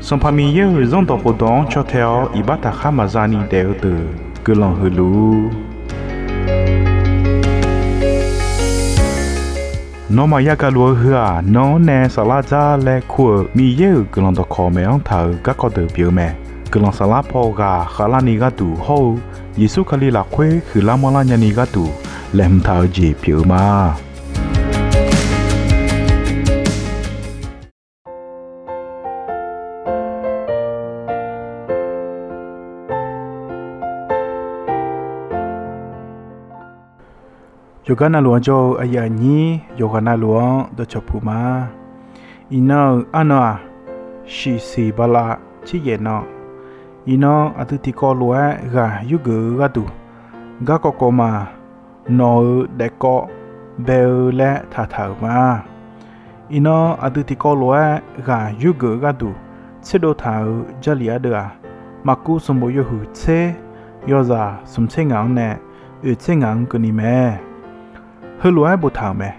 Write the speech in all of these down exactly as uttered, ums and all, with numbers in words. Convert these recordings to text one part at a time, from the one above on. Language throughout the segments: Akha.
Sanqpaq Miqyaer-euq Zanrdawq khofdawq-anr caw tae-awr iqbax taqkhar maqza ni daef-eu deuq guiqlanq huiq luf-ur. Nawmaf yagaq luf-eu heu-aq, nan-anr nae saflar dzar laer kur-euq Miqyaer-euq guiqlanq dawqkawq maeq-anr taq-euq garkawv deuq pyeuf-eu mae. Guiqlanq saflar paw ghaq khavlarni gharduq hawr-eu Yeqsur Kali lafkhoer huiqlar manrlar nyani gharduq laeqhmq taq-eu jeq pyeuf-eu ma. Yawqgar navluf-anr jawr-eu aqyuif aqnyir yawqghaq navluf-anr dawqcawq puq ma. Iqnan-euq arnan-aq, shiqsiq bala tser yaef nan, iqnan aqdui tiqkawv lof-aer ghaq yurgeuf-eu gharduq, garkawv kawv ma, nawq-euq daefkawv bae-eu laer taqtaq-euq ma. Iqnan aqdui tiqkawv lof-aer ghaq yurgeuf-eu gharduq, tserdov taq-euq Jarlif ardeuv-aq, Maqkuv sanqbof yawhuiq tser, yawzaq smq tser ngaq-anr nae oeq tser ngaq-anr keuvni mae. Heulof-aer boftaq-euq mae.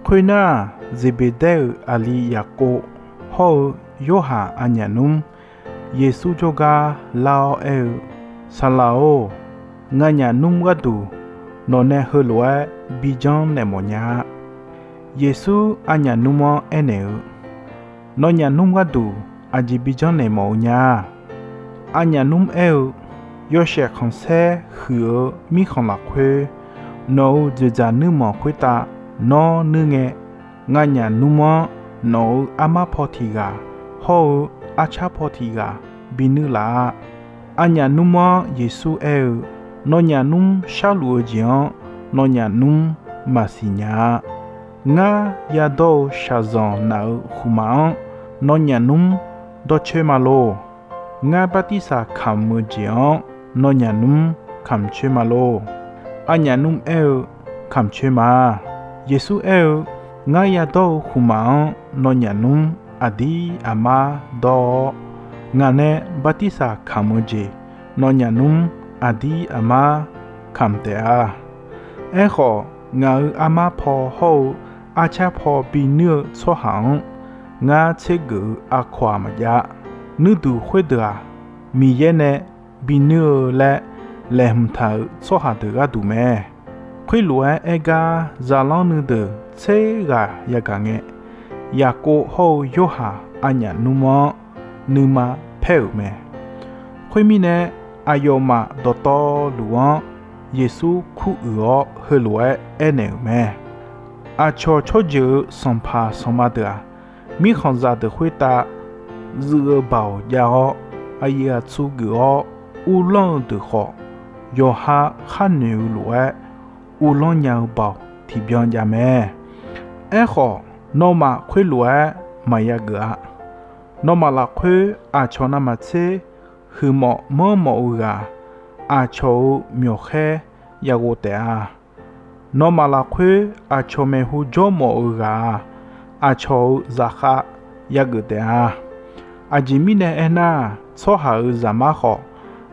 Khoernar, Zeqbeqdaer-euq aqli Yaqkov hawr-eu Yorhaq aqnyaf nmr Yeqsur jawrgar lar-awr aer-eu, Saqlaq-or, nganyaf nmr gharduq nawqnae heulof-aer bijanr naeq mawf nya-a. Yeqsur aqnyaf nmr-anr aernaeq-eu, Nawnyaf nmr gharduq aqjeq bijanr naeq mawf-eu nya-a? Aqnyaf nmr aer-eu, Yawshaef khanqsaer huiq-eu mirkhanq lafkhoer nawq-euq dzoeqdzaq nuirmanq khoertav nawr nuir ngae, nganyaf nmr-anr nawq-euq armar paw tiq ghaq hawr-eu arcar paw tiq ghaq binuir laf-a. Aqnyaf nmr-anr Yeqsur aer-eu, Nawnyaf nmr sharluf-eu jeq-anr nawnyaf nmr maqsiq nya-a. Ngar yadawr-eu shaqzanq naf-euq khmqmaq-anr nawnyaf nmr dawrcoer ma lor. Ngar bartirsaq kamq-eu jeq-anr nawnyaf nmr kamq coer ma lor. Aqnyaf nmr aer-eu, Kamq coer ma. Yeqsur aer-eu, Ngar yadawr-eu khmqmaq-anr nawnyaf nmr aqdir aqmar dawr-awr, ngaq nae bartirsaq kamq-eu jeq nawnyaf nmr aqdir aqmar kamq taef-a. Aerkhawf, ngaq-euq armar paw hawr-eu arcar paw binuir-eu tsawrhaq-anr ngar tsergeuf-eu aqkawq-aq maqjav. Nuirduq khoerdeuq-aq, Miqyaer nae binuir-eu laer laeqhmq taq-euq tsawrhaq deuq gharduq mae. Khoerlof-aer aer gar zaqlanr nuideuq tser ghaq yagaq ngae, Yaqkov hawr-eu Yorhaq aqnyaf nmr-anr nuima paer-euq mae. Khoermirnae, aqyawfmaf dawqtawvluf-anr Yeqsur kuruiq-awr heulof-aer aernaeq-euq mae. Aqcawq tsawrjeuq-euq sanqpaq sanqma deuq-aq, mirkhanqzaq deuq khoertav zuiv-eu baoq jav-awr, aqyuif aqtsu geuf-awr uvlanr-eu deuq khawf, yawqha khar noeq-eu lof-aer uvlanr nya-eu baoq tiqbyan jav mae. Aerkhawf, nawmaf khoerlof-aer maqya geuf-a. Nawmaf lafkhoer aqcawq navmaqtser huiqmawf manrmawf-eu ghaq-aq, aqcawq-euq myawqkhaer yaghov taef-a. Nawmaf lafkhoer aqcawq maeqhu jawrmawf-eu ghaq-aq, aqcawq-euq zaqkhav yageuf taef-a. Aqjeq mirnae aernar, Tsawrhaq-euq Zaqmar khawf,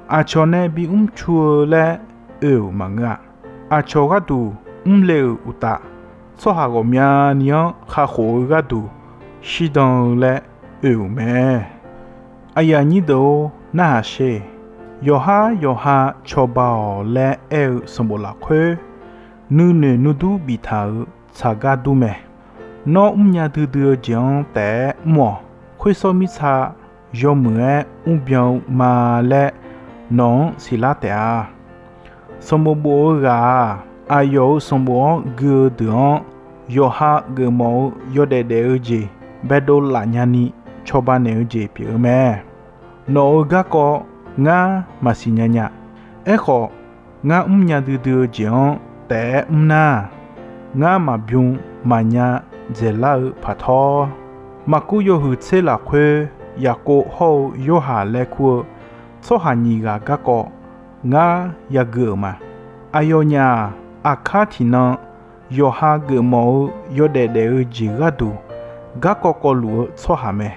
aqcawq nae bimr cu-eu laer oe-euq maqngeur-a. Aqcawq gharduq mrle-euq uqtaf, tsawrhaq ghawqmyani-anr kakhof-eu gharduq shirdan-eu laer oe-euq mae. Aqyuif aqnyir deuq-or, narhaq sher. Yawqhar yawqha cawba-awq laer aer-eu sanqbof lafkhoer, nuinoeq nuidur biftaq-euq tsaqgar dur mae. Nawr mrnya duidui-eu jeq-anr taef-aer mr-awq. Khoersawr mirtsa yawmuiq-aer mrbyan-eu ma laer nawq-anr siqlar taef-a. Sanqbof bof-eu ghaq-aq, aqyawf-euq sanqbof-anr gui-eu deuq-anr yawqha geufmawf-eu yawdaef daef-eu jeq baedov laf nyani cawba naeq-eu jeq pyeuf-eu mae. Nawq-euq garkawv ngar maqsiq nya nya. Aerkhawf, ngar mrnya duidui-eu jeq-anr taef-aer mr nar, ngar maqbym maqnya dzaeqlar-eu paqtawr, Maqkuv yawhuiq tser lafkhoer Yaqkov hawr-eu Yorhaq laer kur-eu tsawrhaq nyiq ghaq garkawv ngar yagui-euq ma. Aqyawfnyaf-aq, aqkar tiqnan yawqha geufmawf-eu yawdaef daef-eu jeq gharduq garkawv kawvluf-eu tsawrhaq mae.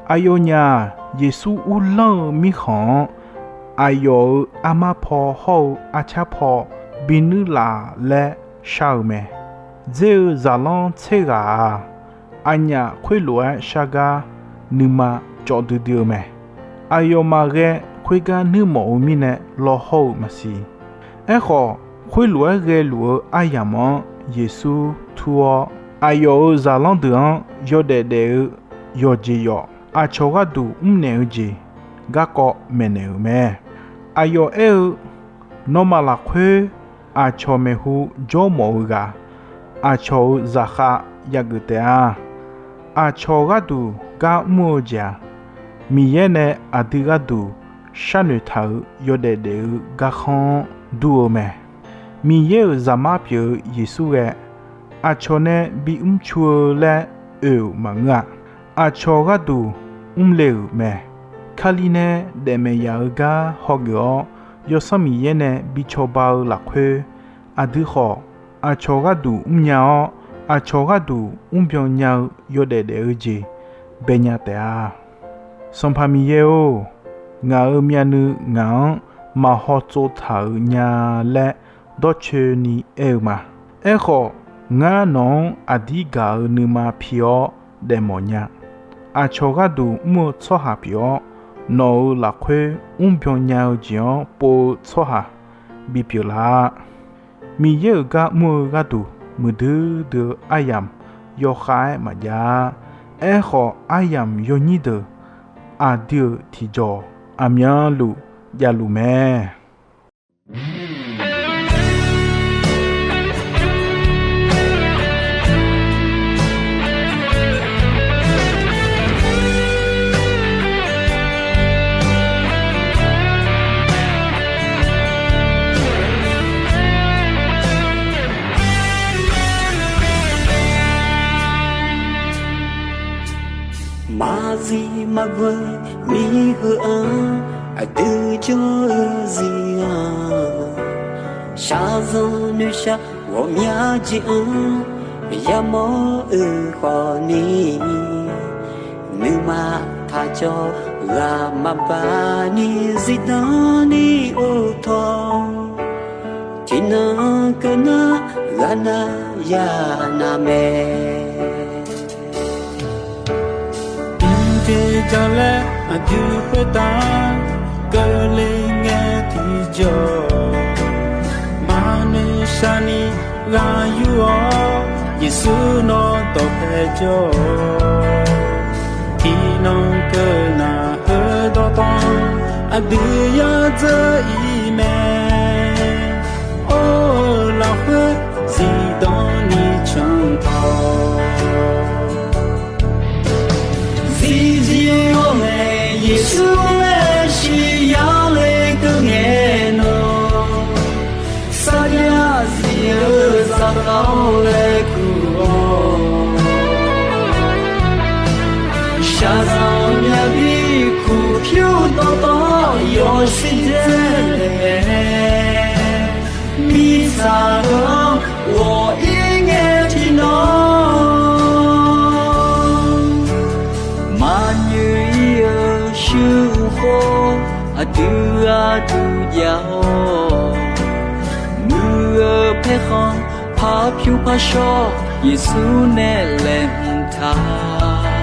Aqyawfnyaf-aq, Yeqsur uvlanr-eu mirkhanq-anr aqyawf-euq armar paw hawr-eu arcar paw binuir laf laer shar-eu mae. Dzer-eu zaqlanr tser ghaq-aq, aqnyaf khoerlof-aer shar gar nuima cawv duidui-eu mae. Aqyawfmaf ghae khoergar nuirmawf-eu mirnae lawhawr-euq maqsiq. Aerkhawf, khoerlof-aer ghaeluf-eu aryamq-anr Yeqsur tur-awr, aqyawf-euq zaqlanr deuq-anr yawdaef daef-eu yawqjeq yawf, aqcawq gharduq mrnaeq-eu jeq garkawv maeqnaeq-euq mae. Aqyawf aer-eu, Nawmaf lafkhoer aqcawq maeqhu jawrmawf-eu ghaq, aqcawq-euq zaqkhav yageuf taef-a. Aqcawq gharduq gar mr-eu jeq-aq, Miqyaer nae aqdui gharduq sharnoeq taq-euq yawdaef daef-eu garkhanr-anr dur-eu mae. Miqyaer-euq Zaqmar pyeuf-eu Yeqsur ghae, aqcawq nae bimr cu-eu laer oe-euq maqngeur-a. Aqcawq gharduq mrle-euq mae. Kali nae daefmaeq yaf-eu gar hawgeuf-awr, Yawsanr Miqyaer nae bi cawba-eu lafkhoer, aqdui khawf aqcawq gharduq mrnya-awr, aqcawq gharduq mrbyan nya-eu yawdaef daef-eu jeq baenya taef-a. Sanqpaq Miqyaer-or, ngaq-euq myavnuiv ngaq-anr maqhaw tsovtaq-euq nya laer dawrcoeni aer-eu ma. Aerkhawf, ngar nawq-anr aqdir gaq-eu nuima pi-awr daefmawf nya. Aqcawq gharduq mr-eu tsawrhaq pyeuf-awr, nawq-euq lafkhoer mrbyan nya-eu jeq-anr pov-eu tsawrhaq bipyeuf laf-a. Miqyaer-euq gar mr-eu gharduq muiqdui dui-eu aryamq yawkhav-aer maqjav-a. Aerkhawf, aryamq yawnyir deuq aqdui-euq tiqjawq aqmyanluf javluf mae. Maqzif maqbeu mir heu-anr, aqdui jawr-eu zir-anr, shaqzanq noeqshaq ghawqmya jeq-anr, yamawr-eu khawfni, nuima taqcawv ghaq maqbaq ni zifdan ni uvtawq, tiqnan keuv nar ghaq nav ya nav mae. Tiqjeq jalaer aqdui khoertav keuvle ngae tiqjawr, maqnoeq shaqni ghaq yur-awr, Yeqsur nawr dawqpae jawr-awq. Tiqnan keuv nar heudawq tawv-anr aqdui yadzeur ir mae. Or-eu lafkhoer zifdan ni canq tawq, zifzif-awr nae Yeqsur maeqshi yale keuv ngae nawr, sarjax zif-eu zaqkhav-awr laer kur-awr, shaqzanq myavbi kuq pyur dawqtawv yawshuif dzae laeq-aer, mirtsaq heu-anr ghawq ir ngae tiqnan, maqnyoeq ir-eu shuir uq khoer aqdui gharduq jav-awr, muiq-eu paerkhanq par pyur par shawr Yeqsur nae laeqhmq taq,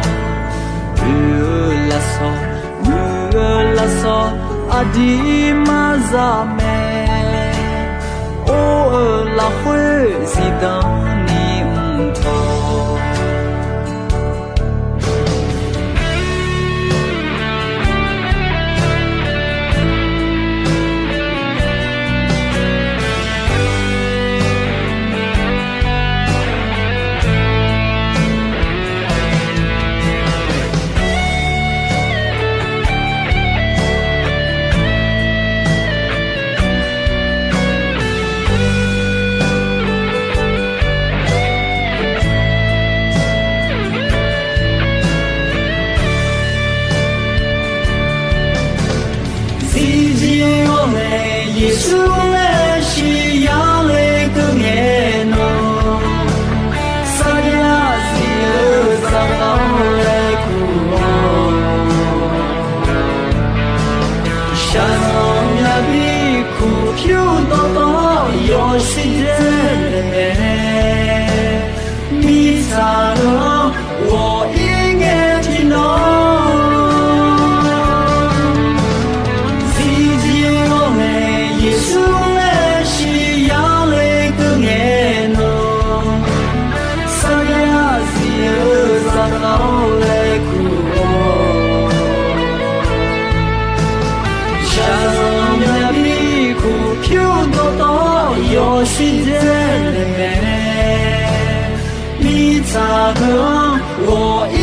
oe-eu lafsawq, muiq-eu lafsawq aqdui maqzaq mae. Or-eu lafkhoer zifdan ni mq tawq. Shirdaer naeq-aer mirtsaq heu-anr ghawq